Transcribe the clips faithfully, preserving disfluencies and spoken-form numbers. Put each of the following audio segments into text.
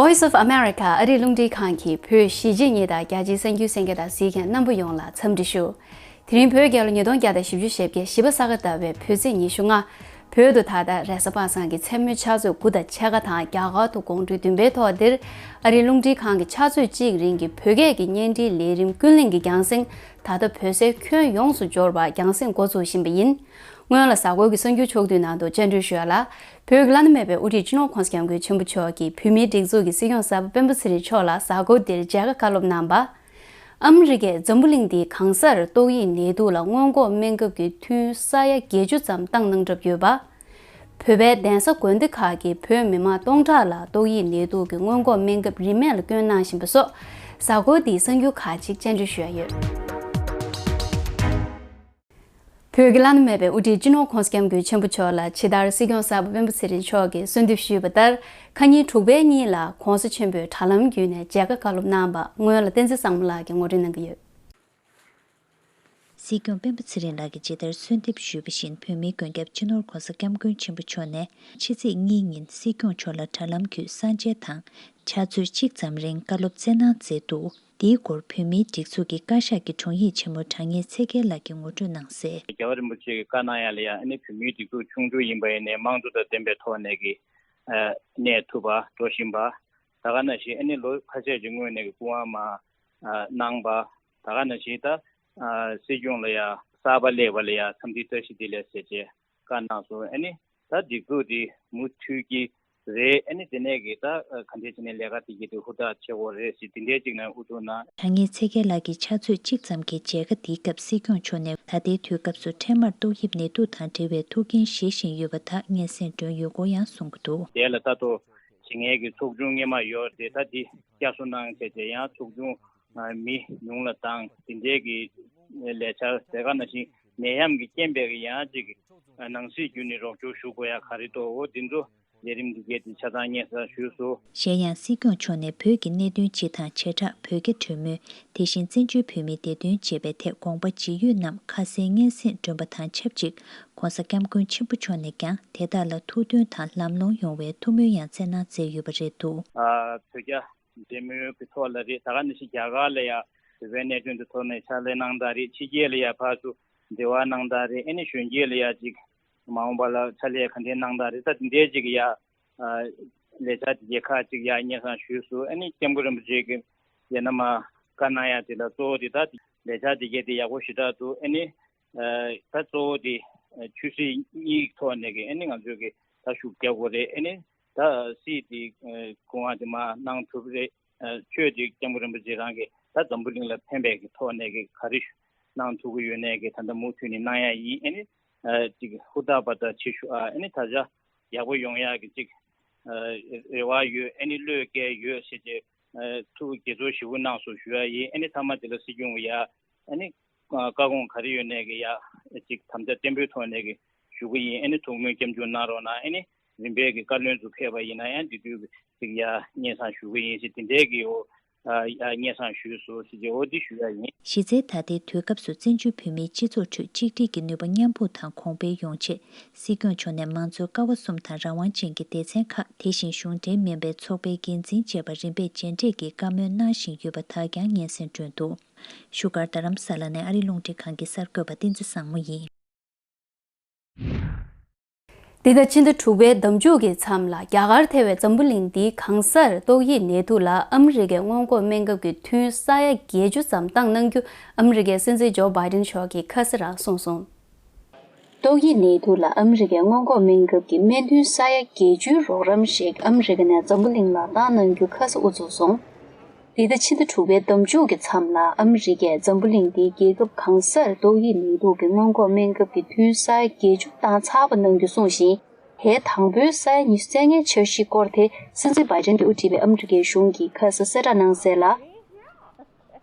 Voice of America ཨ་རིའི་རླུང་འཕྲིན་ཁང་གི་བོད་གཞིས་བྱེས་གཉིས་དང་རྒྱ་ཆེའི་གསར་འགྱུར་གསན་མཁན་དང་གཟིགས་མཁན་རྣམ་པ་ཡོངས་ལ་འཚམས་འདྲི་ཞུ། དེ་རིང་བོད་རྒྱལ་ལོ་ཉིས་སྟོང་བརྒྱ་དང་བཞི་བཅུ་ཞེ་བརྒྱད་བཞི་པ་ས་ག་ཟླ་བའི་བོད་ཚེས་ཉི་ཤུ་ལྔ། བོད་དུ་ད་ལྟ་རེས་གཟའ་པ་སངས་ཀྱི་མཚན་མོའི་ཕྱག་ཚོད་དགུ་དང་ཕྱེད་ཀ་དང་རྒྱ་གར་དུ་དགོང་དྲོའི་བདུན་པའི་ཐོག་འདིར་ཨ་རིའི་རླུང་འཕྲིན་ཁང་གི་ཕྱག་ཚོད་གཅིག་རིང་གི་བོད་སྐད་ཀྱི་བརྙན་འཕྲིན་ལས་རིམ་ཀུན་གླེང་གི་རྒྱང་སྲིང་ད་ལྟ་བོད་སའི་ཁྱོན་ཡོངས་སུ་འབྱོར་བར་རྒྱང་སྲིང་འགོ་ཚུགས་བཞིན་པ་ཡིན། སྔོན་ལ་གཟའ་འཁོར་གྱི་གསར་འགྱུར་ཕྱོགས་བསྡུས་ནང་དུ་བཅར་འདྲི་ཞུ་ཡ་ལ། བོད་ཀྱི་བླ་ན་མེད་པའི་དབུ་ཁྲིད་སྤྱི་ནོར་༸གོང་ས་༸སྐྱབས་མགོན་ཆེན་པོ་མཆོག་གིས་བོད་མིའི་སྒྲིག་འཛུགས་ཀྱི་སྲིད་སྐྱོང་གསར་པ་སྤེན་པ་ཚེ་རིང་མཆོག་ལ་གཟའ་འཁོར་འདིར་མཇལ་ཁ་བཀའ་སློབ་གནང་བ། ཨ་མི་རི་ཀས་འཛམ་བུ་གླིང་འདིའི་གང་སར་ཏོག་དབྱིབས་ནད་དུག་ལ་སྔོན་འགོག་སྨན་ཁབ་ཀྱི་ཐུན་ས་ཡ་བརྒྱད་ཅུ་ཙམ་བཏང་གནང་གྲབས་ཡོད་པ། བོད་པའི་གདན་ས་དགོན་སྡེ་ཁག་གིས་བོད་མི་མང་སྟོང་ཕྲག་ལ་ཏོག་དབྱིབས་ནད་དུག་གི་སྔོན་འགོག་སྨན་ཁབ་རིན་མེད་ལ་བསྐྱོན་གནང་བཞིན་པ་སོགས་གཟའ་འཁོར་འདིའི་གསར་འགྱུར་ཁག་ཅིག་བཅར་འདྲི་ཞུ་ཡ་ཡོད། བོད་ཀྱི་བླ་ན་མེད་པའི་དབུ་ཁྲིད་སྤྱི་ནོར་༸གོང་ས་༸སྐྱབས་མགོན་ཆེན་པོ་མཆོག་ལ་ཕྱི་དར་སྲིད་སྐྱོང་གསར་པ་སྤེན་པ་ཚེ་རིང་མཆོག་གིས་གསོལ་འདེབས་ཞུས་པ་ལྟར་ཁ་ཉིན་དྲུག་པའི་ཉིན་ལ་༸གོང་ས་ཆེན་པོས་དྲ་ལམ་བརྒྱུད་ནས་མཇལ་ཁ་བཀའ་སློབ་གནང་བ་སྔོན་ལ་བསྟན་འཛིན་བཟང་མོ་ལགས་ཀྱིས་ངོ་སྤྲོད་གནང་གི་ཡོད། སྲིད་སྐྱོང་སྤེན་པ་ཚེ་རིང་ལགས་ཀྱིས་ཇི་ལྟར་གསོལ་འདེབས་ཞུས་པ་བཞིན་བོད་མིའི་མགོན་སྐྱབས་སྤྱི་ནོར་༸གོང་ས་༸སྐྱབས་མགོན་ཆེན་པོ་མཆོག་ནས་ཕྱི་ཚེས་གཉིས་ཉིན་སྲིད་སྐྱོང་མཆོག་ལ་དྲ་ལམ་བརྒྱུད་གསང་མཇལ་དང་ཕྱག་ཚོད་གཅིག་ཙམ་རིང་བཀའ་སློབ་སྩལ་གནང་མཛད་འདུག་འདིའི་སྐོར་བོད་མིའི་སྒྲིག་འཛུགས་ཀྱི་བཀའ་ཤག་གི་དྲུང་ཡིག་ཆེན་མོ་དྲང་ངེས་ཚེ་རྒྱལ་ལགས་ཀྱིས་ངོ་སྤྲོད་གནང་གསལ། རྒྱལ་བ་རིན་པོ་ཆེ་གིས་བཀའ་གནང་ཡ་ལ་ཡ་ཨ་ནི་བོད་མིའི་སྒྲིག་འཛུགས་ཆུང་ཆུང་ཡིན་པ་ཡིན་ནའི་དམངས་གཙོ་དང་ལྡན་པའི་ཐོག་ནས་ཀྱི་ཨ་གནས་ཐུབ་པ་འགྲོ་བཞིན་པ། ད་ག་ནང་བཞིན་ཨ་ནི་ལོ་ཁ་ཤས་ཀྱི་སྔོན་ནས་ཀྱི་སྐུ་དབང་མར་ཨ་གནང་པ། ད་ག་ནང་བཞིན་ད་ཨ་སྲིད་སྐྱོང་ལ་ཡ་གསར་པ་སླེབས་པ་ལ་ཡ་འཚམས་འདྲི་བཀྲ་ཤིས་བདེ་ལེགས་ཟེར་བྱས་བཀའ་གནང་སོང་། ཨ་ནི་ད་སྒྲིག་འཛུགས་འདི་མུ་མཐུད་ཀྱི་རེད། ཨ་ནི་དེ་ནས་ཀྱི་ད་ག་འདྲས་བྱས་ནས་ལས་ཀ་དེ་གྱད་དེ་ཧུར་ཐག་བྱེད་དགོས་རེད་ཟེར་དེ་འདྲས་ཅིག་ནས་ཨུ་ཚུགས་གནང་། དྲང་ངེས་ཚེ་རྒྱལ་ལགས་ཀྱིས་ཕྱག་ཚོད་གཅིག་ཙམ་གྱི་མཇལ་ཁ་འདིའི་སྐབས་སྲིད་སྐྱོང་མཆོག་ནས་ད་ལྟའི་དུས་སྐབས་སུ་འཕྲལ་མར་ཏོག་དབྱིབས་ནད་དུག་དང་འབྲེལ་བའི་ཐུགས་འགན་བཞེས་བཞིན་ཡོད་པ་དག་སྙན་སེང་སྒྲོན་ཡོད་སྐོར་ཡང་གསུང་གི་འདུག་དེ་ལ་ལྟ་རྟོག་བྱེད་མཁན་གྱི་ཚོགས་ཆུང་སྔོན་མ་ཡོད་རེད། ད་འདི་བསྐྱར་གསོ་གནང་བྱས་རྗེས་ཡང་ཚོགས་ཆུང་མི་ཉུང་ལ་བཏང་། དེ་འདྲའི་གི་ལས་འཆར་དེ་ག་ནང་བཞིན་ནད་ཡམས་ཀྱི་རྐྱེན་པས་ཀྱི་ཡང་ཅིག་ནང་སྲིད་བརྒྱུད་ནས་རོགས་སྐྱོར་ཞུ་དགོས་ཡ་ག་རེ་འདུག་འོ་འདི་ཚོ་ལས་རིམ་འདི་གས་འདི་ཆ་ཚང་སྙན་སེང་ཞུས་སོང་། གཞན་ཡང་སྲིད་སྐྱོང་མཆོག་ནས་བོད་ཀྱི་གནད་དོན་སྤྱི་དང་བྱེ་བྲག་བོད་རྒྱ་གྲོས་མོལ། དེ་བཞིན་བཙན་བྱོལ་བོད་མིའི་བདེ་དོན་བཅས་པའི་ཐད་དགོངས་པ་ཇི་ཡོད་རྣམས་ཁ་གསལ་སྙན་སེང་སྒྲོན་པ་དང་ཆབས་ཅིག ༸གོང་ས་༸སྐྱབས་མགོན་ཆེན་པོ་མཆོག་ནས་ཀྱང་དེ་དག་ལ་ཐུགས་མཐུན་དང་ལམ་ལྷོང་ཡོང་བའི་ཐུགས་སྨོན་ཡང་སྩལ་གནང་མཛད་ཡོད་པ་རེད་འདུག་ཨ་བོད་རྒྱ་འབྲེལ་མོལ་གྱི་ཐོག་ལ་རེད། ད་ག་ནང་བཞིན་རྒྱ་གར་ལ་ཡ་བོད་པའི་གནད་དོན་དེ་ཐོག་ནས་ཕྱག་ལས་གནང་སྟངས་རེད། ཕྱི་རྒྱལ་ལ་ཡ་ཕར་ཚུར་འབྲེལ་བ་གནང་སྟངས་རེད། ཨ་ནི་གཞོན་སྐྱེས་ལ་ཡ་ཅིག་མ་འོངས་པ་ལ་ཕྱག་ལས་ག་འདྲས་གནང་སྟངས་རེད། ད་དེ་འདྲས་ཅིག་ཡ་ཨ་ལས་འཆར་དེ་གས་ཁག་ཅིག་ཡ་སྙན་སེང་ཞུས་སོང་། ཨ་ནི་སྐྱབས་མགོན་རིན་པོ་ཆེ་གིས་ཡ་ན་མ་བཀའ་གནང་ཡ་དེ་ལ་གཙོ་བོ་དེ་ད་ལས་འཆར་དེ་གས་དེ་ཡག་པོ་ཞེ་དྲག་འདུག་ཨ་ནི་ཨ་ད་གཙོ་བོ་དེ་ཨ་ཆོས་སྲིད་གཉིས་ཐོག་ནས་ཀྱི་ཨ་ནི་ང་ཚོས་ཀྱི་ད་ཤུགས་རྒྱག་དགོས་རེད། ཨ་ནི་ད་སྲིད་དེ་ཨ་སྐུ་དབང་དེ་མར་གནང་ཐུབ་རེད། ཨ་ཆོས་དེ་སྐྱབས་མགོན་རིན་པོ་ཆེ་རང་གིས་ད་འཛམ་བུ་གླིང་ལ་ཕན་པའི་གི་ཐོག་ནས་ཀྱི་ག་རེ་གནང་ཐུབ་ཀྱི་ཡོད་ནའི་གི་ད་ལྟ་མུ་མཐུད་ནས་གནང་ཡ་ཡིན། ཨ་ནི་ཨ་ཅིག་ཧུར་ཐག་པ་ད་བྱེད་ཤུགས་ཨ་ཨ་ནི་ད་ཆ་ཡག་པོ་ཡོང་ཡག་གི་ཅིག་ཨ་རེ་བ་ཡོད། ཨ་ནི་བློས་བཀལ་ཡོད་ཟེར་ཏེ་ཨ་ཐུགས་དགྱེས་ཚོར་ཞེ་པོ་གནང་སོང་ཞུ་ཡ་ཡིན། ཨ་ནི་མཐའ་མ་དེ་ལ་སྲིད་སྐྱོང་གི་ཡ་ཨ་ནི་བཀའ་དགོངས་ག་རེ་ཡོད་ནའི་གི་ཡ་ཅིག་དམ་བཅའ་བརྟན་པོའི་ཐོག་ནས་གི་ཞུ་གི་ཡིན། ཨ་ནི་ཐུགས་སྨོན་སྐྱབས་འཇུག་གནང་རོགས་གནང་། ཨ་ནི་རིམ་པས་གི་བཀའ་བློན་ཚོ་ཕེབས་པ་ཡིན་ན་ཡང་དེ་དུས་ཅིག་ཡ་སྙན་སེང་ཞུ་གི་ཡིན་ཞེས་དེ་འདྲའི་གི་འོ་ཨ་ཡ་སྙན་སེང་ཞུས་སོང་ཞེས་ཀྱི་འོ་འདི་ཞུ་ཡ་ཡིན། གཞི་རྩའི་ད་ལྟའི་དུས་སྐབས་སུ་བཙན་བྱོལ་བོད་མིའི་སྤྱི་ཚོགས་ཁྲོད་གཅིག་སྒྲིལ་གྱི་ནུས་པ་མཉམ་སྤུངས་དང་གོང་འཕེལ་ཡོང་ཆེད་སྲིད་སྐྱོང་མཆོག་ནས་མང་གཙོའི་ཀ་བ་གསུམ་དང་རང་དབང་ཅན་གྱི་སྡེ་ཚན་ཁག་དེ་བཞིན་གཞུང་འབྲེལ་མིན་པའི་ཚོགས་པའི་འགན་འཛིན་བཅས་པར་རིམ་པས་མཇལ་འཕྲད་ཀྱིས་བཀའ་མོལ་གནང་བཞིན་ཡོད་པ་དག་ཀྱང་སྙན་སེང་བསྐྲུན་འདུག་བཞུགས་སྒར་རྡ་རམ་ས་ལ་ནས་ཨ་རིའི་རླུང་འཕྲིན་ཁང་གི་གསར་འགོད་པ་བསྟན་འཛིན་བཟང་མོ་ཡིན། འདི་ཟླ་ཕྱི་ཟླ་དྲུག་པའི་ཟླ་མཇུག་གི་མཚམས་ལ་རྒྱ་གར་ཐེ་བའི་འཛམ་བུ་གླིང་འདིའི་གང་སར་ཏོག་དབྱིབས་ནད་དུག་ལ་ཨ་མི་རི་ཀས་སྔོན་འགོག་སྨན་ཁབ་ཀྱི་ཐུན་ས་ཡ་བརྒྱད་ཅུ་ཙམ་བཏང་གནང་རྒྱུ་ཨ་མི་རི་ཀའི་སྲིད་འཛིན་ཇོ་བྷའི་ཏིན་མཆོག་གིས་ཁ་སང་རང་གསུངས་སོང་། ཏོག་དབྱིབས་ནད་དུག་ལ་ཨ་མི་རི་ཀས་སྔོན་འགོག་སྨན་ཁབ་ཀྱི་སྨན་ཐུན་ས་ཡ་བརྒྱད་ཅུའི་རོགས་རམ་ཞིག་ཨ་མི་རི་ཀ་ནས་འཛམ་བུ་གླིང་ལ་བཏང་གནང་རྒྱུ་ཁ་སང་དབུ་ཚུགས་སོང་། འདི་ཟླ་ཕྱི་ཟླ་དྲུག་པའི་ཟླ་མཇུག་གི་མཚམས་ལ་ཨ་མི་རི་ཀས་འཛམ་བུ་གླིང་འདིའི་རྒྱལ་ཁབ་གང་སར་ཏོག་དབྱིབས་ནད་དུག་གི་སྔོན་འགོག་སྨན་ཁབ་ཀྱི་ཐུན་ས་ཡ་བརྒྱད་ཅུ་བཏང་ཚར་བ་གནང་རྒྱུ་གསུངས་ཤིང་། དེའི་དང་པོའི་ས་ཡ་ཉི་ཤུ་བཙལ་མཁན་འཆར་གཞིའི་སྐོར་དེ་སྲིད་འཛིན་བྷའི་ཏིན་གྱིས་དབུ་ཁྲིད་པའི་ཨ་མི་རི་ཀའི་གཞུང་གིས་ཁ་སང་གསལ་བསྒྲགས་གནང་གསལ་ལ།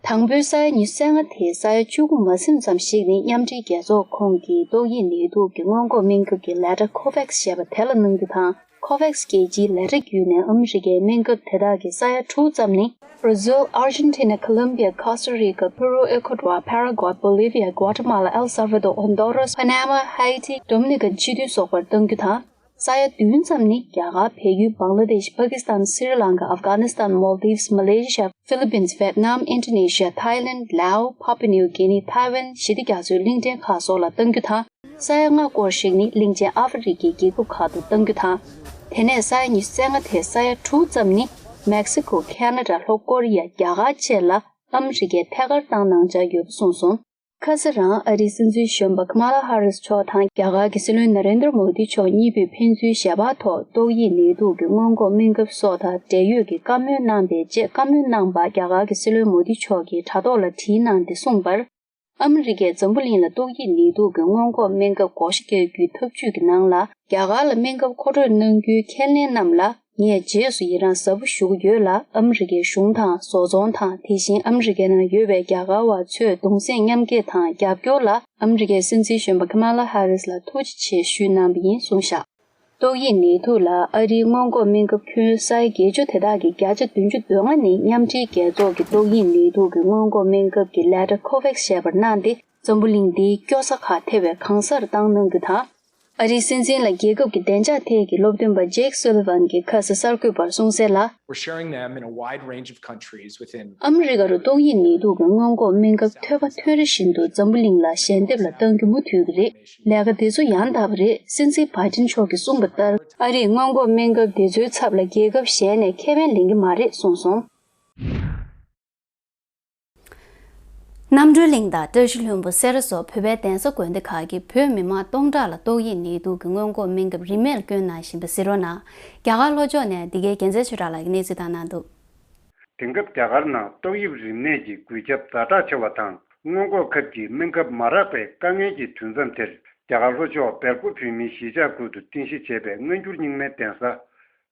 དང་པོའི་ས་ཡ་ཉི་ཤུ་རྩ་ལྔ་དེའི་ས་ཡ་བཅུ་དགུ་མ་ཟིན་ཙམ་ཞིག་ནི་མཉམ་འབྲེལ་རྒྱལ་ཚོགས་ཁོངས་ཀྱི་ཏོག་དབྱིབས་ནད་དུག་གི་སྔོན་འགོག་སྨན་ཁབ་ཀྱི་ལས་གྲྭ་ཁོ་ཝེག་སི་ཞེས་པ་དེ་ལ་གནང་རྒྱུ་དང་། ཁོ་ཝེག་སི་རྒྱལ་སྤྱིའི་ལས་གྲྭ་བརྒྱུད་ནས་ཨ་མི་རི་ཀའི་སྨན་ཁབ་དེ་དག་གི་ས་ཡ་དྲུག་ཙམ་ནི། Brazil, Argentina, Colombia, Costa Rica, Peru, Ecuador, Paraguay, Bolivia, Guatemala, El Salvador, Honduras, Panama, Haiti, Dominican སྤྱི་འཐུས་སོགས་པར་གཏང་རྒྱུ་དང་། ས་ཡ་བདུན་ཙམ་ནི་རྒྱ་གར། བལ་ཡུལ། བང་ལ་དེཤ། པ་ཀི་སི་ཐན། སི་རི་ལང་ཀ། ཨབ་གྷ་ནི་སི་ཐན། མོལ་དིབ། མ་ལེ་ཤི་ཡ། ཧྥི་ལི་པིན། ཝེད་ནམ། ཨིན་ཌོ་ནེ་ཤི་ཡ། ཐའི་ལེན། ལའོ། པ་པུ་ནིའུ་གི་ནི། ཐའེ་ཝན། ཞི་བདེ་རྒྱ་མཚོའི་གླིང་ཕྲན་ཁག་སོགས་ལ་གཏང་རྒྱུ་དང་། ས་ཡ་ལྔ་སྐོར་ཞིག་ནི་གླིང་ཆེན་ཨ་ཧྥེ་རི་ཁའི་རྒྱལ་ཁབ་ཁག་ཏུ་གཏང་རྒྱུ་དང་། དེ་ནས་ས་ཡ་ཉི་ཤུ་རྩ་ལྔ་དེ་ས་ཡ་དྲུག་ཙམ་ནི་མེག་སི་ཁོ། ཁེ་ན་ཌ། ལྷོ་ཀོ་རི་ཡ། རྒྱ་གར་བཅས་ལ་ཨ་མི་རི་ཀས་ཐད་ཀར་བཏང་གནང་འཆར་ཡོད་པ་གསུངས་སོང་། ཁ་ས་རང་ཨ་རིའི་སྲིད་འཛིན་གཞོན་པ་ཀ་མ་ལ་ཧ་རིས་མཆོག་དང་རྒྱ་གར་གྱི་སྲིད་བློན་ན་རེན་དྲ་མོ་དི་མཆོག་གཉིས་པོས་ཕན་ཚུན་ཞལ་པར་ཐོག་ཏོག་དབྱིབས་ནད་དུག་གི་སྔོན་འགོག་སྨན་ཁབ་སོགས་དང་འབྲེལ་ཡོད་ཀྱི་བཀའ་མོལ་གནང་པའི་རྗེས། བཀའ་མོལ་གནང་པ་རྒྱ་གར་གྱི་སྲིད་བློན་མོ་དི་མཆོག་གིས་དྲ་ཐོག་ལ་བྲིས་གནང་སྟེ་གསུངས་པར། ཨ་མི་རི་ཀས་འཛམ་བུ་གླིང་ལ་ཏོག་དབྱིབས་ནད་དུག་གི་སྔོན་འགོག་སྨན་ཁབ་བགོ་བཤའ་རྒྱག་རྒྱུའི་ཐབས་ཇུས་ཀྱི་ནང་ལ། རྒྱ་གར་ལ་སྨན་ཁབ་མཁོ་སྤྲོད་གནང་རྒྱུའི་ཁས་ལེན་རྣམས་ལ། ངས་རྗེས་སུ་ཡི་རངས་ཟབ་པོ་ཞུ་གི་ཡོད་ལ། ཨ་མི་རི་ཀའི་གཞུང་དང་བཟོ་ཚོང་དང་། དེ་བཞིན་ཨ་མི་རི་ཀའི་ནང་ཡོད་པའི་རྒྱ་གར་བ་ཚོས་གདུང་སེམས་མཉམ་སྐྱེད་དང་རྒྱབ་སྐྱོར་ལ། ཨ་མི་རི་ཀའི་སྲིད་འཛིན་གཞོན་པ་ཀ་མ་ལ་ཧ་རིས་ལ་ཐུགས་རྗེ་ཆེ་ཞུས་གནང་བ་ཡིན་གསུངས་བཞག། ཏོག་དབྱིབས་ནད་དུག་ལ་ཨ་རིའི་སྔོན་འགོག་སྨན་ཁབ་ཁྱོན་ས་ཡ་བརྒྱད་ཅུ་དེ་དག་གི་བརྒྱ་ཆ་བདུན་ཅུ་དོན་ལྔ་ནི་མཉམ་འབྲེལ་རྒྱལ་ཚོགས་ཀྱི་ཏོག་དབྱིབས་ནད་དུག་གི་སྔོན་འགོག་སྨན་ཁབ་ཀྱི་ལས་གྲྭ་ཁོ་ཝེག་སི་ཞེས་པར་གནང་སྟེ། འཛམ་བུ་གླིང་འདིའི་སྐྱོ་ས་ཁག་ཐེ་བའི་གང་སར་བཏང་གནང་རྒྱུ་དང་། ཨ་རིའི་སྲིད་འཛིན་ལ་རྒྱལ་ཁབ་ཀྱི་བདེ་འཇགས་ཐད་ཀྱི་སློབ་སྟོན་པ་ཇེག་སུ་ལི་ཝན་གྱིས་ཁ་སང་གསར་འགོད་པར་གསུངས་གསལ་ལ། We're sharing them in a wide range of countries within ཨ་མི་རི་ཀ་རུ་ཏོག་དབྱིབས་ནད་དུག་གི་སྔོན་འགོག་སྨན་ཁབ་ཐོན་པ་ཐོན་རེ་བཞིན་དུ་འཛམ་བུ་གླིང་ལ་ཞལ་འདེབས་ལ་གཏང་རྒྱུ་མུ་མཐུད་ཀྱི་རེད། ལས་ཀ་འདི་ཚོ་ཡང་དག་པ་རེད། སྲིད་འཛིན་བྷའི་ཏིན་མཆོག་གིས་གསུངས་པ་ལྟར། ཨ་རིས་སྔོན་འགོག་སྨན་ཁབ་འདི་ཚོའི་ཚབ་ལ་རྒྱལ་ཁབ་གཞན་ནས་ཁེ་ཕན་ལེན་གྱི་མ་རེད་གསུངས་སོང་། རྣམ་གྲོལ་གླིང་དང་བཀྲ་ཤིས་ལྷུན་པོ། སེ་ར་སོགས་བོད་པའི་གདན་ས་དགོན་སྡེ་ཁག་གིས་བོད་མི་མང་སྟོང་ཕྲག་ལ་ཏོག་དབྱིབས་ནད་དུག་གི་སྔོན་འགོག་སྨན་ཁབ་རིན་མེད་ལ་སྐྱོན་གནང་བཞིན་པ་གཟིགས་རོགས་གནང་། རྒྱ་གར་ལྷོ་ཕྱོགས་ནས་འདི་གའི་རྒྱལ་མཚན་ཆོས་གྲགས་ལགས་ཀྱིས་གནས་ཚུལ་བཏང་གནང་འདུག། དེང་སྐབས་རྒྱ་གར་ནང་ཏོག་དབྱིབས་རིམས་ནད་ཀྱི་འགོས་ཁྱབ་ཛ་དྲག་ཆེ་བ་དང་། སྔོན་འགོག་ཁབ་ཀྱི་སྨན་ཁབ་མ་རག་པའི་དཀའ་ངལ་གྱི་དུས་མཚམས་དེར། རྒྱ་གར་ལྷོ་ཕྱོགས་སྦེལ་ཀོབ་བོད་མིའི་གཞིས་ཆགས་ཁུལ་དུ་རྟེན་གཞི་བྱས་པའི་སྔ་འགྱུར་རྙིང་མའི་གདན་ས།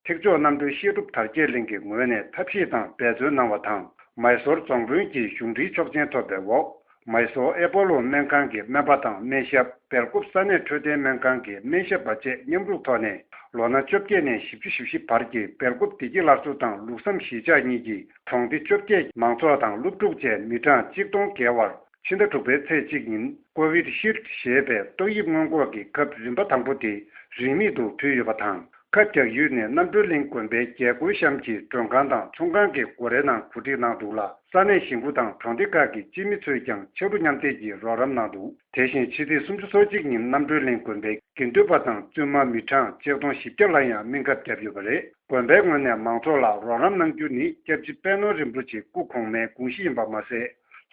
ཐེག་མཆོག་རྣམ་གྲོལ་བཤད་སྒྲུབ་དར་རྒྱས་གླིང་གི་ངོས་ནས་ཐབས་ཤེས་དང་འབད་བརྩོན་གནང་བ་དང་། མའི་སོར་རྫོང་དཔོན་གྱི་གཞུང་འབྲེལ་ཆོག་མཆན་ཐོབ་པའི་འོག། མའི་སོར་ཨེ་པོ་ལོ་སྨན་ཁང་གི་སྨན་པ་དང་སྨན་ཞབས། སྦེལ་ཀོབ་ས་གནས་འཕྲོད་བསྟེན་སྨན་ཁང་གི་སྨན་ཞབས་པ་བཅས་མཉམ་རུབ་ཐོག་ནས། ལོ་ན་བཅོ་བརྒྱད་ནས་བཞི་བཅུ་ཞེ་བཞི་བར་གྱི་སྦེལ་ཀོབ་བདེ་སྐྱིད་སླར་གསོ་དང་ལུགས་བསམ་གཞིས་ཆགས་གཉིས་ཀྱི་གྲོང་སྡེ་བཅོ་བརྒྱད། མང་ཚོགས་དང་སློབ་ཕྲུག་བཅས་མི་གྲངས་གཅིག་སྟོང་བརྒལ་བར། ཕྱི་ཟླ་དྲུག་པའི་ཚེས་གཅིག་ཉིན་ཀོ་བིད་ཤིལ་ཌི་ཞེས་པའི་ཏོག་དབྱིབས་སྔོན་འགོག་གི་ཁབ་རིམ་པ་དང་པོ་དེ་རིན་མེད་དུ་ཕུལ་ཡོད་པ་དང་། ཁབ་རྒྱག་ཡུལ་ནི་རྣམ་གྲོལ་གླིང་དགོན་པའི་རྒྱལ་སྒོའི་གཤམ་གྱི་མགྲོན་ཁང་དང་ཚོང་ཁང་གི་སྒོ་རའི་ནང་གོ་སྒྲིག་གནང་འདུག་ལ། ས་གནས་གཞིས་འགོ་དང་གྲོང་སྡེ་ཁག་གི་སྤྱི་མི་ཚོས་ཀྱང་ཕྱག་རོགས་མཉམ་འདེགས་ཀྱིས་རོགས་རམ་གནང་འདུག། དེ་བཞིན་ཕྱི་ཚེས་སུམ་ཅུ་སོ་གཅིག་ཉིན་རྣམ་གྲོལ་གླིང་དགོན་པའི་དགེ་འདུན་པ་དང་བཙུན་མ་མི་གྲངས་ཆིག་སྟོང་བཞི་བརྒྱ་ལ་ཡང་སྨན་ཁབ་བརྒྱབ་ཡོད་པ་རེད། དགོན་པའི་ངོས་ནས་མང་ཚོགས་ལ་རོགས་རམ་གནང་རྒྱུ་ནི་སྐྱབས་རྗེ་པད་ནོར་རིན་པོ་ཆེ་སྐུ་གོང་མའི་དགོངས་གཞི་ཡིན་པ་མ་ཟད།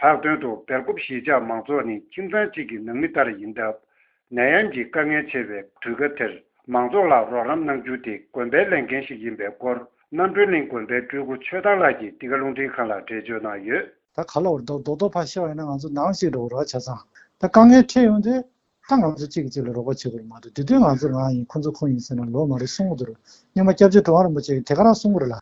ལྷག་དོན་དུ་སྦེལ་ཀོབ་གཞིས་ཆགས་མང་ཚོགས་ནི་ཁྱིམ་ཚང་གཅིག་གི་ནང་མི་ལྟར་ཡིན་སྟབས། ནད་ཡམས་ཀྱི་དཀའ་ངལ་ཆེ་བའི་དུས་སྐབས་དེར་མང་ཚོགས་ལ་རོགས་རམ་གནང་རྒྱུ་དེ་དགོན་པའི་ལས་འགན་ཞིག་ཡིན་པའི་སྐོར། རྣམ་གྲོལ་གླིང་དགོན་པའི་སྤྲུལ་སྐུ་ཆོས་བདག་ལགས་ཀྱིས་འདི་ག་རླུང་འཕྲིན་ཁང་ལ་འགྲེལ་བརྗོད་གནང་ཡོད། ད་ག་ལ་བར་རྡོག་རྡོག་རྡོག་ཕར་བཤད་པ་ཡིན་ན་ང་ཚོ་ནང་ཞིག་འགྲོ་རོགས་བྱས་ཙང་། ད་དཀའ་ངལ་འཕྲད་ཡོང་དུས་ད་ང་ཚོ་གཅིག་གིས་གཅིག་ལ་རོགས་པ་བྱེད་དགོས་མ་གཏོགས། དེ་དུས་ང་ཚོ་ང་ཡིན་ཁོ་ཚོ་ཁོ་ཡིན་ཟེར་ན་ལོ་མ་རེ་གསུང་གི་འདུག། སྔོན་མ་སྐྱབས་རྗེ་གྲུབ་དབང་རིན་པོ་ཆེ་གིས་དེ་ག་རང་གསུང་གི་རེད་ལ།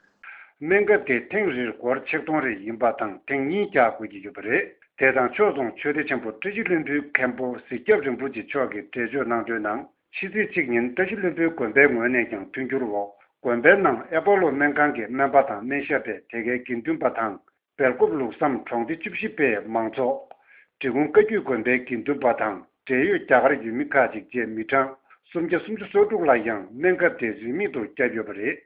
སྨན་ཁབ་དེ་ཐེངས་རེར་སྒོར་ཆིག་སྟོང་རེ་ཡིན་པ་དང་ཐེངས་གཉིས་རྒྱག་དགོས་ཀྱི་ཡོད་པ་རེད། དེ་དང་ཕྱོགས་མཚུངས་ཆོས་སྡེ་ཆེན་པོ་བཀྲ་ཤིས་ལྷུན་པོའི་མཁན་པོ་གཟིགས་སྐྱབས་རིན་པོ་ཆེ་མཆོག་གིས་འགྲེལ་བརྗོད་གནང་དོན་ནང་། ཕྱི་ཚེས་གཅིག་ཉིན་བཀྲ་ཤིས་ལྷུན་པོའི་དགོན་པའི་ངོས་ནས་ཀྱང་མཐུན་འགྱུར་འོག་དགོན་པའི་ནང་ཨེ་པོ་ལོ་སྨན་ཁང་གི་སྨན་པ་དང་སྨན་ཞབས་པས་དེ་གའི་དགེ་འདུན་པ་དང་། སྦེལ་ཀོབ་ལུགས་བསམ་གྲོང་སྡེ་བཅུ་བཞི་པའི་མང་ཚོགས། འབྲི་གུང་བཀའ་བརྒྱུད་དགོན་པའི་དགེ་འདུན་པ་དང་འབྲེལ་ཡོད་རྒྱ་གར་ཡུལ་མི་ཁག་ཅིག་བཅས་མི་གྲངས་སུམ་བརྒྱ་སུམ་ཅུ་སོ་དྲུག་ལ་ཡང་སྨན་ཁབ་དེ་རིན་མེད་དུ་བརྒྱབ་ཡོད་པ་རེད།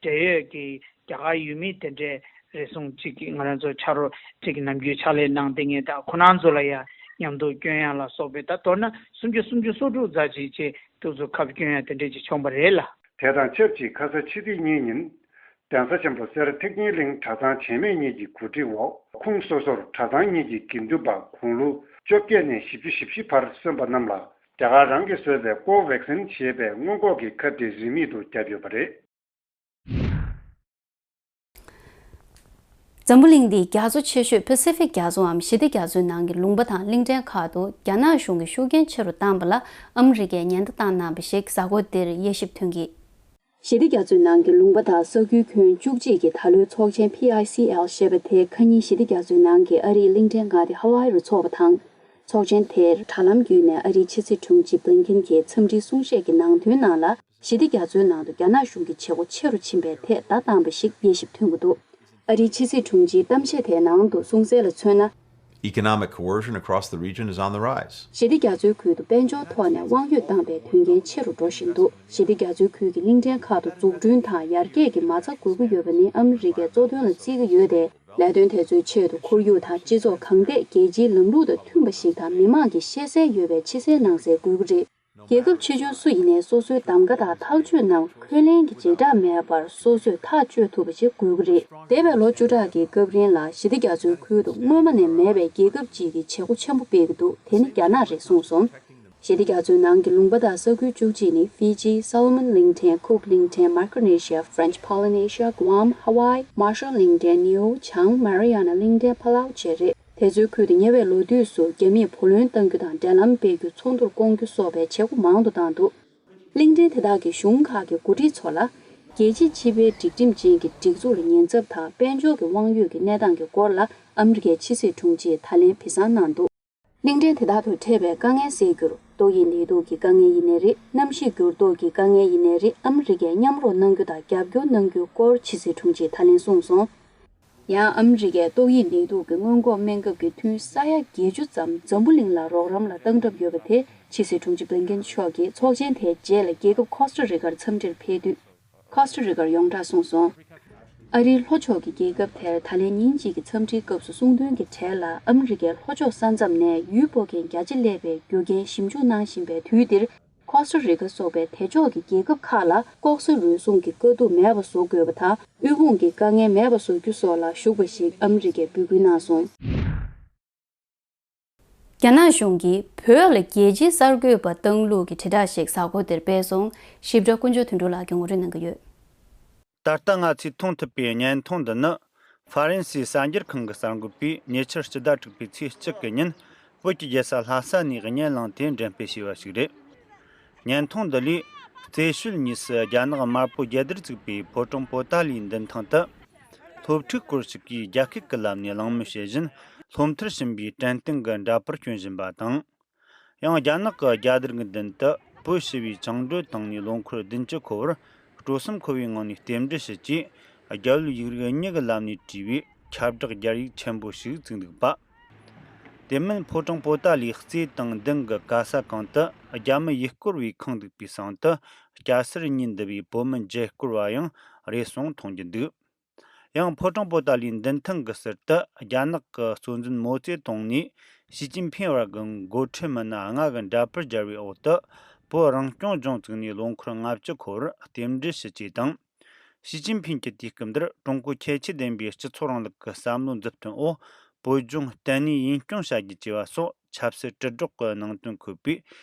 འབྲེལ་ཡོད་ཀྱི་རྒྱ་གར་ཡུལ་མི་དེ་འདྲས་རེ་ཟུང་གཅིག་གིས་ང་རང་ཚོ་ཕྱག་རོགས་གཅིག་གིས་ནམ་རྒྱུན་ཕྱག་ལས་གནང་བསྡད་མཁན་དང་ཁོ་རང་ཚོ་ལ་ཡང་མཉམ་དུ་སྐྱོན་ཡག་ལ་སོགས་པའི་ད་མདོར་ན་སུམ་བརྒྱ་སུམ་ཅུ་སོ་དྲུག་ཙམ་ཅིག་བཅས་དུས་ཚོད་ཁབ་སྐྱོན་ཡག་དེ་འདྲས་ཅིག་བྱུང་བ་རེད་ལ། དེ་དང་ཆབས་ཅིག་ཁ་ས་ཕྱི་ཚེས་གཉིས་ཉིན། གདན་ས་ཆེན་པོ་སེ་ར་ཐེག་ཆེན་གླིང་གྲྭ་ཚང་ཆེན་མོ་གཉིས་ཀྱི་གོ་སྒྲིག་འོག་ཁོངས་སོ་སོར་གྲྭ་ཚང་གཉིས་ཀྱི་དགེ་འདུན་པ་དགུང་ལོ་བཅོ་བརྒྱད་ནས་བཞི་བཅུ་ཞེ་བཞི་བར་སོན་པ་རྣམས་ལ་རྒྱ་གར་རང་གིས་བཟོས་པའི་ཀོ་ཝེག་སིན་ཞེས་པའི་སྔོན་འགོག་གི་ཁབ་དེ་རིན་མེད་དུ་བརྒྱབ་ཡོད་པ་རེད། འཛམ་བུ་གླིང་འདིའི་རྒྱ་མཚོ་ཆེ་ཤོས་པ་སི་ཕིག་རྒྱ་མཚོའམ་ཞི་བདེ་རྒྱ་མཚོའི་ནང་གི་ལུང་པ་དང་གླིང་ཕྲན་ཁག་ཏུ་རྒྱ་ནག་གཞུང་གིས་ཤུགས་རྐྱེན་ཆེ་རུ་བཏང་པ་ལ་ཨ་མི་རི་ཀས་ཉེན་བརྡ་བཏང་གནང་བ་ཞིག་གཟའ་འཁོར་འདིར་དབྱེ་ཞིབ་ཐོན་གྱིས། ཞི་བདེ་རྒྱ་མཚོའི་ནང་གི་ལུང་པ་དང་ས་ཁུལ་ཁྱོན་བཅུ་གཅིག་གི་ད་ལོའི་ཚོགས་ཆེན་པི་ཨའི་སི་ཨེལ་ཞེས་པ་དེ་ཁ་ཉིན་ཞི་བདེ་རྒྱ་མཚོའི་ནང་གི་ཨ་རིའི་གླིང་ཕྲན་མངའ་སྡེ་ཧ་ཝའི་རུ་འཚོགས་པ་དང་། ཚོགས་ཆེན་དེར་དྲ་ལམ་བརྒྱུད་ནས་ཨ་རིའི་ཕྱི་སྲིད་དྲུང་ཆེ་བྷི་ལིན་ཁིན་གྱིས་འཚམས་འདྲིའི་གསུང་བཤད་ཀྱི་ནང་དོན་ནང་ལ། ཞི་བདེ་རྒྱ་མཚོའི་ནང་དུ་རྒྱ་ནག་གཞུང་གི་བྱེད་སྒོ་ཆེ་རུ་ཕྱིན་པའི་ཐད་བརྡ་བཏང་བ་ཞིག་དབྱེ་ཞིབ་ཐོན་གྱི་འདུག། ཨ་རིའི་ཕྱི་སྲིད་དྲུང་ཆེའི་གཏམ་བཤད་དེའི་ནང་དུ་གསུངས་གསལ་ལ་མཚོན་ན། Economic coercion across the region is on the rise. ཞི་བདེ་རྒྱ་མཚོའི་ཁུལ་དུ་དཔལ་འབྱོར་ཐོག་ནས་དབང་ཡོད་བཏང་པའི་དོན་རྐྱེན་ཆེ་རུ་འགྲོ་བཞིན་འདུག་ཞི་བདེ་རྒྱ་མཚོའི་ཁུལ་གྱི་གླིང་ཕྲན་ཁག་ཏུ་འཛུགས་སྐྲུན་དང་ཡར་རྒྱས་ཀྱི་མ་རྩ་དགོས་ཀྱི་ཡོད་པ་ནི་ཨ་མི་རི་ཀའི་གཙོ་དོན་ལ་བརྩི་གི་ཡོད་དེ། ལས་དོན་དེ་ཚོའི་ཆེད་དུ་ཁོར་ཡུག་དང་སྤྱི་ཚོགས་གང་ཐད་རྒྱལ་སྤྱིའི་ལམ་ལུགས་དང་མཐུན་པ་ཞིག་དང་མི་དམངས་ཀྱི་ཤེས་གསལ་ཡོད་པའི་ཕྱི་གསལ་ནང་གསལ་དགོས་ཀྱི་རེད། རྒྱལ་ཁབ་ཆེ་ཆུང་སུ་ཡིན་ནའི་སོ་སོའི་གདམ་ག་དང་ཐག་གཅོད་རྣམས་འཁོན་ལན་གྱི་བྱེ་བྲག་མེད་པར་སོ་སོས་ཐག་གཅོད་ཐུབ་པ་ཞིག་དགོས་ཀྱི་རེད། འདས་པའི་ལོ་བཅུ་ཕྲག་གི་སྐབས་རིང་ལ་ཞི་བདེ་རྒྱ་མཚོའི་ཁུལ་དུ་སྔོན་མ་ནས་མེད་པའི་རྒྱལ་ཁབ་ཅིག་གིས་བྱེད་སྒོ་ཆེན་པོ་སྤེལ་གྱི་འདུག་དེ་ནི་རྒྱ་ནག་རེད་གསུངས་སོང་། ཞི་བདེ་རྒྱ་མཚོའི་ནང་གི་ལུང་པ་དང་ས་ཁུལ་བཅུ་གཅིག་ནི་ཧྥི་ཇི། སོ་ལོ་མོན་གླིང་ཕྲན། ཁུག་གླིང་ཕྲན། མའི་ཀྲོ་ནེ་ཤི་ཡ། ཧྥ་རན་ཆི། ཕོ་ལི་ནེ་ཤི་ཡ། གུའམ། ཧ་ཝའི། མར་ཤལ་གླིང་ཕྲན། ནེའུ་བྱང་། མ་རི་ཡ་ན་གླིང་ཕྲན། ཕ་ལའུ་བཅས་རེད། དེ་ཚོའི་ཁུལ་དུ་ཉེ་བའི་ལོ་དུས་སུ་རྒྱ་མིས་བུ་ལོན་གཏང་རྒྱུ་དང་འབྲེལ་ལམ་སྤེལ་རྒྱུ། ཚོགས་འདུར་བསྐོང་རྒྱུ་སོགས་པའི་བྱེད་སྒོ་མང་དུ་བཏང་འདུག་གླིང་ཕྲན་དེ་དག་གི་གཞུང་ཁག་གི་འགོ་ཁྲིད་ཚོ་ལ། རྒྱལ་སྤྱིའི་སྤྱི་པའི་སྒྲིག་ཁྲིམས་ཅན་གྱི་སྒྲིག་འཛུགས་ལ་ཉེན་ཚབས་དང་དཔལ་འབྱོར་གྱི་དབང་ཡོད་ཀྱི་གནས་སྟངས་ཀྱི་སྐོར་ལ་ཨ་མི་རི་ཀའི་ཕྱི་སྲིད་དྲུང་ཆེས་ད་ལན་སྦས་གསང་གནང་འདུག་གླིང་ཕྲན་དེ་དག་ཏུ་འཕྲད་པའི་དཀའ་ངལ་སེལ་རྒྱུར། ཏོག་དབྱིབས་ནད་དུག་གི་དཀའ་ངལ་ཡིན་ནའི་རེད། གནམ་གཤིས་འགྱུར་ལྡོག་གི་དཀའ་ངལ་ཡིན་ནའི་རེད། ཨ་མི་རི་ཀས་མཉམ་རོགས་གནང་རྒྱུ་དང་རྒྱབ་སྐྱོར་གནང་རྒྱུའི་སྐོར་ཕྱི་སྲིད་དྲུང་ཆེས་ད་ལན་གསུངས་སོང་། ཡང་ཨ་མི་རི་ཀས་ཏོག་དབྱིབས་ནད་དུག་གི་སྔོན་འགོག་སྨན་ཁབ་ཀྱི་ཐུན་ས་ཡ་བརྒྱད་ཅུ་ཙམ་འཛམ་བུ་གླིང་ལ་རོགས་རམ་ལ་བཏང་གྲབས་ཡོད་པ་དེ་ཕྱི་སྲིད་དྲུང་ཆེ་བྷི་ལིན་ཀེན་མཆོག་གིས་ཚོགས་ཆེན་དེའི་རྗེས་ལ་རྒྱལ་ཁབ་ཁོ་སྟ་རི་ཀར་འཚམས་འདྲིར་ཕེབས་དུས། ཁོ་སྟ་རི་ཀར་ཡོངས་གྲགས་གསུངས་སོང་། ཨ་རིའི་ལྷོ་ཕྱོགས་ཀྱི་རྒྱལ་ཁབ་དེར་ད་ལན་ཉིན་གཅིག་གི་འཚམས་འདྲིའི་སྐབས་སུ་གསུངས་དོན་གྱི་གྲས་ལ། ཨ་མི་རི་ཀའི་ལྷོ་ཕྱོགས་ས་མཚམས་ནས་ཡུལ་སྤོ་མཁན་བརྒྱ་ཆ་སླེབས་པའི་རྒྱུ་རྐྱེན་ཞིབ་འཇུག་གནང་བཞིན་པའི་དུས་འདིར། ཁོ་སྟ་རི་ཀ་སོགས་པའི་དེ་ཕྱོགས་ཀྱི་རྒྱལ་ཁབ་ཁག་ལ་ལྐོག་ཟ་རུལ་སུངས་ཀྱི་དཀའ་སྡུག་མེད་པ་བཟོ་དགོས་པ་དང་། དབུལ་ཕོངས་ཀྱི་དཀའ་ངལ་མེད་པ་བཟོ་རྒྱུ་སོགས་ལ་ཞུགས་པ་ཞིག་ཨ་མི་རི་ཀས་འབོད་སྐུལ་གནང་སོང་། རྒྱ་ནག་གཞུང་གིས་བོད་ལ་རྒྱལ་སྤྱིའི་གསར་འགོད་པ་བཏང་ལུགས་ཀྱི་དྲིལ་བསྒྲགས་ཤིག་གཟའ་འཁོར་འདིར་སྤེལ་སོང་། ཞིབ་ཕྲ་ཀུན་སྤྱོད་དོན་གྲུབ་ལགས་ཀྱིས་ངོ་སྤྲོད་གནང་གི་ཡོད། ད་ལྟ་ང་ཚོས་མཐོང་ཐུབ་པའི་བརྙན་ཐུང་འདི་ནི། ཧྥ་རན་སིའི་གསར་འགྱུར་ཁང་གི་གསར་འགོད་པས་ཉེ་ཆར་སྤྱི་ཟླ་དྲུག་པའི་ཚེས་གཅིག་གི་ཉིན་བོད་ཀྱི་རྒྱལ་ས་ལྷ་ས་ནས་བརྙན་བླངས་ཏེ་འགྲེམས་སྤེལ་བྱས་པ་ཞིག་རེད། བརྙན་ཐུང་འདི་ལས། རྩེ་ཤོད་གཉིས་སུ་རྒྱ་ནག་དམར་པོ་རྒྱལ་དར་བཙུགས་པའི་ཕོ་བྲང་པོ་ཏཱ་ལའི་མདུན་ཐང་དུ། སློབ་ཕྲུག་སྐོར་ཞིག་གིས་རྒྱ་སྐད་ཀྱི་ལམ་ནས་གླེང་མོལ་བྱེད་བཞིན་སློབ་མཐར་ཕྱིན་པའི་དྲན་རྟེན་གྱི་འདྲ་པར་སྐྱོན་བཞིན་པ་དང་། ཡང་རྒྱ་ནག་གི་རྒྱལ་དར་གྱི་མདུན་དུ་བོད་ཞི་བའི་བཅིངས་འགྲོལ་བཏང་ནས་ལོ་འཁོར་བདུན་ཅུ་འཁོར་བར་སྤྲོ་སེམས་འཁོལ་བའི་ངང་ནས་རྟེན་འབྲེལ་ཞུ་ཆེད། རྒྱ་བོད་ཡིག་རིགས་གཉིས་ཀྱི་ལམ་ནས་བྲིས་པའི་ཁྱབ་བསྒྲགས་རྒྱ་ཡིག་ཆེན་པོ་ཞིག་བཙུགས་འདུག་པ། དེ་མིན་ཕོ་བྲང་པོ་ཏཱ་ལའི་རྩེ་དང་མདུན་གྱི་ག་ས་གང་དུ་རྒྱ་མི་ཡུལ་སྐོར་བས་ཁེངས་འདུག་པའི་སང་དུ་སྐྱ་སེར་གཉིས་འདུ་བའི་བོད་མི་མཇལ་སྐོར་བ་ཡང་རེ་ཟུང་མཐོང་རྒྱུ་འདུག་ཡང་ཕོ་བྲང་པོ་ཏཱ་ལའི་མདུན་ཐང་གི་ཟུར་དུ་རྒྱ་ནག་གི་གཙོ་འཛིན་མའོ་ཙེ་ཏུང་ནས་ཞི་ཅིན་ཕིང་བར་གྱི་འགོ་ཁྲིད་མི་སྣ་ལྔ་གི་འདྲ་པར་སྦྱར་བའི་འོག་ཏུ་བོད་རང་སྐྱོང་ལྗོངས་བཙུགས་ནས་ལོ་འཁོར་ལྔ་བཅུ་འཁོར་བར་རྟེན་འབྲེལ་ཞུ་ཆེད་དང་། ཞི་ཅིན་ཕིང་གིས་དུས་སྐབས་འདིར་ཀྲུང་གོའི་ཁྱད་ཆོས་ལྡན་པའི་སྤྱི་ཚོགས་རིང་ལུགས་ཀྱི་བསམ་བློའི་མཛུབ་སྟོན་འོག་བོད་ལྗོངས་གཏན་ནས་ཡིན་སྐྱོང་བྱ་རྒྱུ་བཅས་པ་སོགས་ཆབ་སྲིད་དྲིལ་སྒྲོག་གི་ནང་དོན་འཁོད་པའི་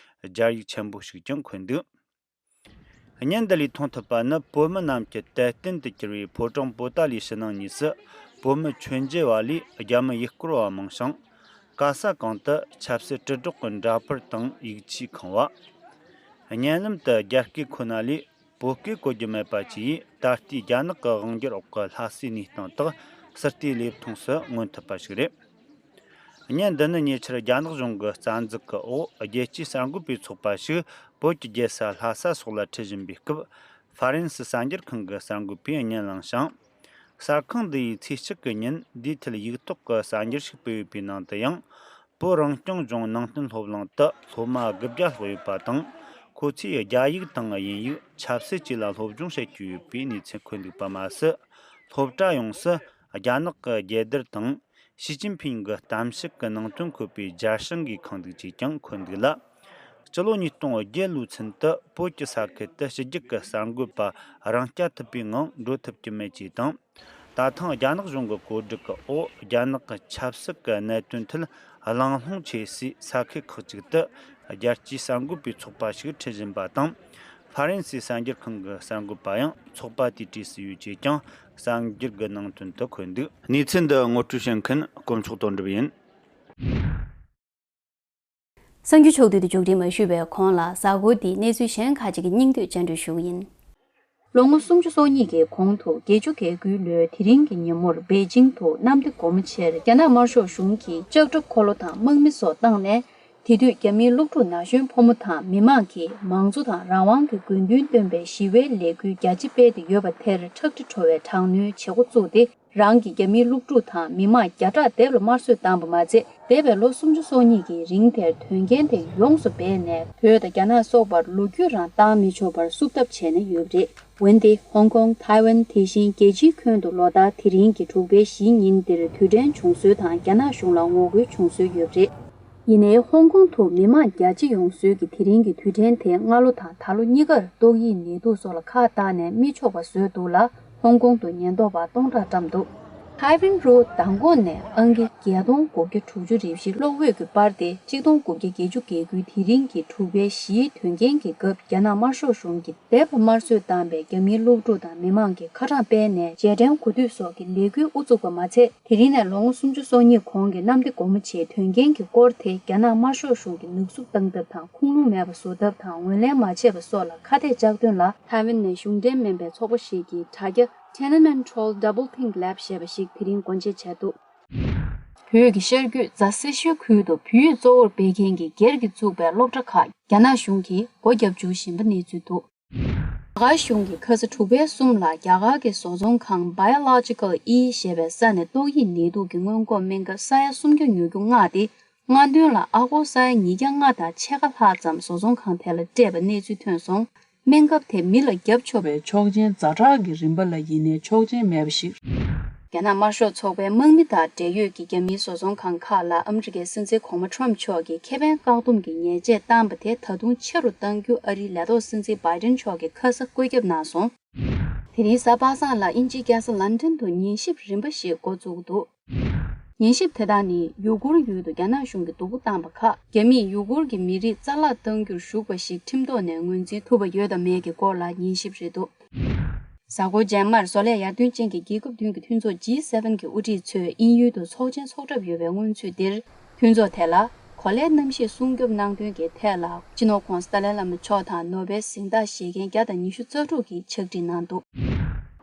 རྒྱ་ཡིག་ཆེན་པོ་ཞིག་ཀྱང་འཁོད་འདུག་བརྙན་འདི་ལས་མཐོང་ཐུབ་པ་ནི་བོད་མི་རྣམས་ཀྱི་དད་རྟེན་དུ་གྱུར་བའི་ཕོ་བྲང་པོ་ཏཱ་ལའི་ཕྱི་ནང་གཉིས་སུ་བོད་མི་མཆོད་མཇལ་བ་ལས་རྒྱ་མི་ཡུལ་སྐོར་བ་མང་ཞིང་། ག་ས་གང་དུ་ཆབ་སྲིད་དྲིལ་སྒྲོག་གི་འདྲ་པར་དང་ཡིག་ཆས་ཁེངས་བ། བརྙན་ལམ་དུ་རྒྱ་སྐད་ཁོ་ན་ལས་བོད་སྐད་གོ་རྒྱུ་མེད་པ་བཅས་ཡིས་ད་ལྟའི་རྒྱ་ནག་གི་དབང་སྒྱུར་འོག་གི་ལྷ་སའི་གནས་སྟངས་དག་ཟུར་ལྟའི་ལེབ་མཐོང་སུ་མངོན་ཐུབ་པ་ཞིག་རེད། བརྙན་འདི་ནི་ཉེ་ཆར་རྒྱ་ནག་གཞུང་གི་རྩ་འཛུགས་ཀྱི་འོག་རྒྱལ་སྤྱིའི་གསར་འགོད་པའི་ཚོགས་པ་ཞིག་བོད་ཀྱི་རྒྱལ་ས་ལྷ་ས་སོགས་ལ་ཁྲིད་བཞིན་པའི་སྐབས། ཧྥ་རན་སི་གསར་འགྱུར་ཁང་གི་གསར་འགོད་པས་བརྙན་བླངས་ཤིང་། གསར་ཁང་འདི་ཡིས་ཚེས་གཅིག་གི་ཉིན་འདིའི་ཐད་ཡིག་ཐོག་གི་གསར་འགྱུར་ཞིག་སྤེལ་ཡོད་པའི་ནང་དུ་ཡང་། བོད་རང་སྐྱོང་ལྗོངས་ནང་བསྟན་སློབ་གླིང་དུ་སློབ་མ་དགུ་བརྒྱ་ལྷག་ཡོད་པ་དང་། ཁོ་ཚོས་རྒྱ་ཡིག་དང་དབྱིན་ཡིག་ཆབ་སྲིད་བཅས་ལ་སློབ་སྦྱོང་བྱེད་ཀྱི་ཡོད་པའི་གནས་ཚུལ་འཁོད་འདུག་པ་མ་ཟད། སློབ་གྲྭ་ཡོངས་སུ་རྒྱ་ནག་གི་རྒྱལ་དར་དང་། ཞི་ཅིན་ཕིང་གི་གཏམ་བཤད་ཀྱི་ནང་དོན་འཁོད་པའི་རྒྱ་སྲང་གིས་ཁེངས་འདུག་ཅེས་ཀྱང་འཁོད་འདུག་ལ། སྤྱི་ལོ་ཉིས་སྟོང་བརྒྱད་ལོའི་ཚུན་དུ་བོད་ཀྱི་ས་ཁུལ་དུ་ཕྱི་རྒྱལ་གྱི་གསར་འགོད་པ་རང་རྐྱ་ཐུབ་པའི་ངང་འགྲོ་ཐུབ་ཀྱི་མེད་ཅེས་དང་། ད་ཐེངས་རྒྱ་ནག་གཞུང་གི་བཀོད་སྒྲིག་གི་འོག་རྒྱ་ནག་གི་ཆབ་སྲིད་ཀྱི་གནད་དོན་ཐད་གླེང་སློང་བྱེད་སའི་ས་ཁུལ་ཁག་ཅིག་ཏུ་རྒྱལ་སྤྱིའི་གསར་འགོད་པའི་ཚོགས་པ་ཞིག་ཁྲིད་བཞིན་པ་དང་། ཧྥ་རན་སིའི་གསར་འགྱུར་ཁང་གི་གསར་འགོད་པ་ཡང་ཚོགས་པ་དེའི་གྲས་སུ་ཡོད་ཅེས་ཀྱང་གསར་འགྱུར་གྱི་ནང་དོན་དུ་འཁོད་འདུག་གནས་ཚུལ་འདི་ངོ་སྤྲོད་བྱེད་མཁན་དཀོན་མཆོག་དོན་གྲུབ་ཡིན། གསར་འགྱུར་ཕྱོགས་བསྡུས་དེ་མཇུག་སྒྲིལ་མ་ཞུས་པའི་གོང་ལ་གཟའ་འཁོར་འདིའི་གནས་ཚུལ་གཞན་ཁག་ཅིག་གི་སྙིང་བསྡུས་སྤྱན་འགྲོལ་ཞུ་གི་ཡིན། ལོ་ངོ་སུམ་ཅུ་སོ་གཉིས་ཀྱི་གོང་དུ་བརྒྱད་ཅུ་གྱ་དགུའི་ལོའི་དེ་རིང་གི་ཉིན་མོར་པེ་ཅིང་དུ་གནམ་བདེ་སྒོ་མོ་ཆེར་རྒྱ་ནག་དམར་ཤོག་གཞུང་གིས་ལྕགས་དྲ་འཁོར་ལོ་དང་དམག་མི་སོགས་བཏང་ནས་ དེ་དུས་རྒྱ་མིའི་སློབ་ཕྲུག་ན་གཞོན་ཕོ་མོ་དང་མི་མང་གིས་མང་གཙོ་དང་རང་དབང་གི་དགོས་འདུན་བཏོན་པའི་ཞི་བའི་ལས་འགུལ་རྒྱ་ཆེ་སྤེལ་ཏེ་ཡོད་པ་དེར་ཁྲག་དྲི་བྲོ་བའི་དྲག་གནོན་བྱེད་འགོ་བཙུགས་ཏེ། རང་གི་རྒྱ་མིའི་སློབ་ཕྲུག་དང་མི་མང་བརྒྱ་ཕྲག་དེབ་ལ་དམར་གསོད་བཏང་པ་མ་ཚད། འདས་པའི་ལོ་སུམ་ཅུ་སོ་གཉིས་ཀྱི་རིང་དེར་དོན་རྐྱེན་དེ་ཡོངས་སུ་སྦས་ནས། བོད་དང་རྒྱ་ནག་སོགས་པར་ལོ་རྒྱུས་རང་བཏང་མི་ཆོག་པར་བསུབ་ཐབས་བྱས་ནས་ཡོད་པ་རེད། འོན་ཏེ། ཧོང་ཀོང་། ཐའེ་ཝན། དེ་བཞིན་རྒྱལ་སྤྱིའི་ཁྱོན་དུ་ལོ་ལྟར་དེ་རིང་གི་དྲུག་པའི་གཞིའི་ཉིན་འདིར་དུས་དྲན་བྱུང་སྲོལ་དང་རྒྱ་ནག་གཞུང་ལ་ངོ་རྒོལ་བྱུང་སྲོལ་ཡོད་པ་རེད། ཡིན་ནའི། ཧོང་ཀོང་དུ་མི་མང་རྒྱ་ཆེ་ཡོང་སྲོལ་གྱི་དེ་རིང་གི་དུས་དྲན་དེ་སྔ་ལོ་དང་ད་ལོ་གཉིས་ཀར་ཏོག་དབྱིབས་ནད་དུག་སོགས་ལ་ཁག་བཏགས་ནས་མི་ཆོག་པ་བཟོས་འདུག་ལ། ཧོང་ཀོང་དུ་ཉེན་རྟོག་པ་སྟོང་ཕྲག་བཀྲམ་འདུག་ཐའེ་ཝན་རུ་མདང་དགོང་ནས་ཨང་ཀི་བརྒྱད་སྟོང་དགུ་བརྒྱ་དྲུག་ཅུ་རེ་བཞི་གློག་འོད་ཀྱིས་སྤར་ཏེ། གཅིག་སྟོང་དགུ་བརྒྱ་བརྒྱད་ཅུ་གྱ་དགུའི་དེ་རིང་གི་དྲུག་པའི་གཞིའི་དོན་རྐྱེན་གྱི་སྐབས་རྒྱ་ནག་དམར་ཤོག་གཞུང་གིས་དེབ་དམར་གསོད་བཏང་པའི་རྒྱ་མིའི་སློབ་ཕྲུག་དང་མི་མང་གིས་ཁ་གྲངས་སྤེལ་ནས་རྗེས་དྲན་གོ་སྒྲིག་སོགས་ཀྱི་ལས་འགུལ་དབུ་བཙུགས་པ་མ་ཚད། དེ་རིང་ནས་ལོ་ངོ་སུམ་ཅུ་སོ་གཉིས་གོང་གི་གནམ་བདེ་སྒོ་མོ་ཆེའི་དོན་རྐྱེན་གྱི་སྐོར་དེ་རྒྱ་ནག་དམར་ཤོག་གཞུང་གིས་ནག་བསུབ་བཏང་ཐབས་དང་ཁུངས་ལུང་མེད་པ་བཟོ་ཐབས་དང་ངོས་ལེན་མ་བྱས་པ་སོགས་ལ་ཁ་གཏད་བཅག་དོན་ལ། ཐའེ་ཝན་ནས་གཞུང་འབྲེལ་མིན་པའི་ཚོགས་པ་ཞིག་གིས་དྲ་རྒྱ་Tiananmen Troll Double Think Lab ཞེས་པ་ཞིག་དེ་རིང་སྒོ་འབྱེད་བྱས་འདུག་བོད་ཀྱི་ཤར་རྒྱུད་རྫ་སེར་ཤུལ་ཁུལ་དུ་བོད་ཡིག་གཙོ་བོར་སྤེལ་མཁན་གྱི་སྒེར་གྱིས་བཙུགས་པའི་སློབ་གྲྭ་ཁག་རྒྱ་ནག་གཞུང་གིས་སྒོ་བརྒྱབ་འཇུག་བཞིན་པ་གནས་ཚུལ་འདུག་རྒྱ་གར་གཞུང་གིས་ཁ་ས་དྲུག་པའི་གསུམ་ལ་རྒྱ་གར་གྱི་བཟོ་ཚོང་ཁང་Biological E ཞེས་པའི་ས་ནས་ཏོག་དབྱིབས་ནད་དུག་གི་སྔོན་འགོག་སྨན་ཁབ་ས་ཡ་སུམ་བརྒྱ་ཉོ་རྒྱུ་མངགས་ཏེ། སྔ་འདོན་ལ་ཨ་སྒོར་ས་ཡ་ཉིས་བརྒྱ་ལྔ་དང་ཕྱེད་ཀ་ལྷག་ཙམ་བཟོ་ཚོང་ཁང་དེ་ལ་སྤྲད་པ་གནས་ཚུལ་ཐོན་སོང་། སྨན་ཁབ་དེ་མི་ལ་བརྒྱབ་ཆོག་པའི་ཆོག་མཆན་ཛ་དྲག་གི་རིམ་པ་ལ་ཡིན་ནའི་ཆོག་མཆན་མེད་པ་ཞིག་རྒྱ་ནག་དམར་ཤོག་ཚོགས་པའི་དམག་མི་དང་འབྲེལ་ཡོད་ཀྱི་རྒྱ་མིའི་བཟོ་ཚོང་ཁང་ཁག་ལ་ཨ་མི་རི་ཀའི་སྲིད་འཛིན་གོང་མ་ཁྲོམ་མཆོག་གིས་ཁེ་ཕན་བཀག་སྡོམ་གྱི་ཉེས་ཆད་བཏང་པ་དེ་ད་དུང་ཆེ་རུ་གཏང་རྒྱུ་ཨ་རིའི་ལས་ཐོག་སྲིད་འཛིན་བྷའི་ཏན་མཆོག་གིས་ཁ་ས་བཀོད་ཁྱབ་གནང་སོང་། དེ་རིང་གཟའ་པ་སངས་ལ་དབྱིན་ཇིའི་རྒྱལ་ས་ལན་ཀྲན་དུ་ཉན་ཞིབ་རིམ་པ་ཞིག་འགོ་བཙུགས་འདུག་ཉན་ཞིབ་དེ་དག་ནི་ཡུ་གུར་ཡུལ་དུ་རྒྱ་ནག་གཞུང་གིས་སྡུག་པོ་བཏང་པ་ཁག་རྒྱ་མིས་ཡུ་གུར་གྱི་མི་རིགས་རྩ་བརླག་གཏང་རྒྱུར་ཞུགས་པ་ཞིག་ཁྲིམས་ཐོག་ནས་ངོས་འཛིན་ཐུབ་པ་ཡོད་དམ་མེད་ཀྱི་སྐོར་ལ་ཉན་ཞིབ་རེད་འདུག་གཟའ་འཁོར་རྗེས་མར་བཟོ་ལས་ཡར་ཐོན་ཅན་གྱི་རྒྱལ་ཁབ་བདུན་གྱི་མཐུན་ཚོགས་G seven གྱི་དབུ་ཁྲིད་ཚོས་དབྱིན་ཡུལ་དུ་ཚོགས་ཆེན་འཚོགས་གྲབས་ཡོད་པའི་སྔོན་ཚུད་འདིར། མཐུན་ཚོགས་དེ་ལ་གོ་ལའི་གནམ་གཤིས་སྲུང་སྐྱོབ་གནང་དོན་གྱི་ཐད་ལ་སྤྱི་ནོར་ྋགོང་ས་ཏཱ་ལའི་བླ་མ་མཆོག་དང་ནོ་བེལ་གཟེངས་རྟགས་བཞེས་མཁན་བརྒྱ་དང་ཉི་ཤུ་རྩ་དྲུག་གིས་ཕྱག་བྲིས་གནང་འདུག་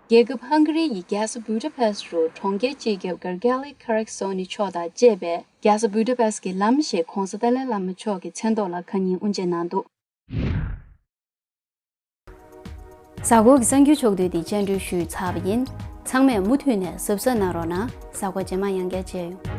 རྒྱལ་ཁབ་ཧང་ག་རི་ཡི་རྒྱལ་ས་བུ་ཌ་པེ་སི་ཊི་རུ་གྲོང་ཁྱེར་སྤྱི་ཁྱབ་གྷར་གྷ་ལི་ཁ་རེག་སོ་ནི་མཆོག་དང་བཅས་པས་རྒྱལ་ས་བུ་ཌ་པེ་སི་ཊི་གི་ལམ་ཞེས་ྋགོང་ས་ཏཱ་ལའི་བླ་མ་མཆོག་གི་མཚན་ཐོག་ལ་ཁ་ཉིན་དབུ་འབྱེད་གནང་འདུག་གཟའ་འཁོར་གྱི་གསར་འགྱུར་ཕྱོགས་བསྡུས་འདི་སྙན་སྒྲོན་ཞུས་ཚར་བ་ཡིན། ཚང་མས་མུ་མཐུད་ནས་གཟབ་གཟབ་གནང་རོགས་གནང་། གཟའ་འཁོར་རྗེས་མ་ཡང་བསྐྱར་མཇལ་ཡོང་།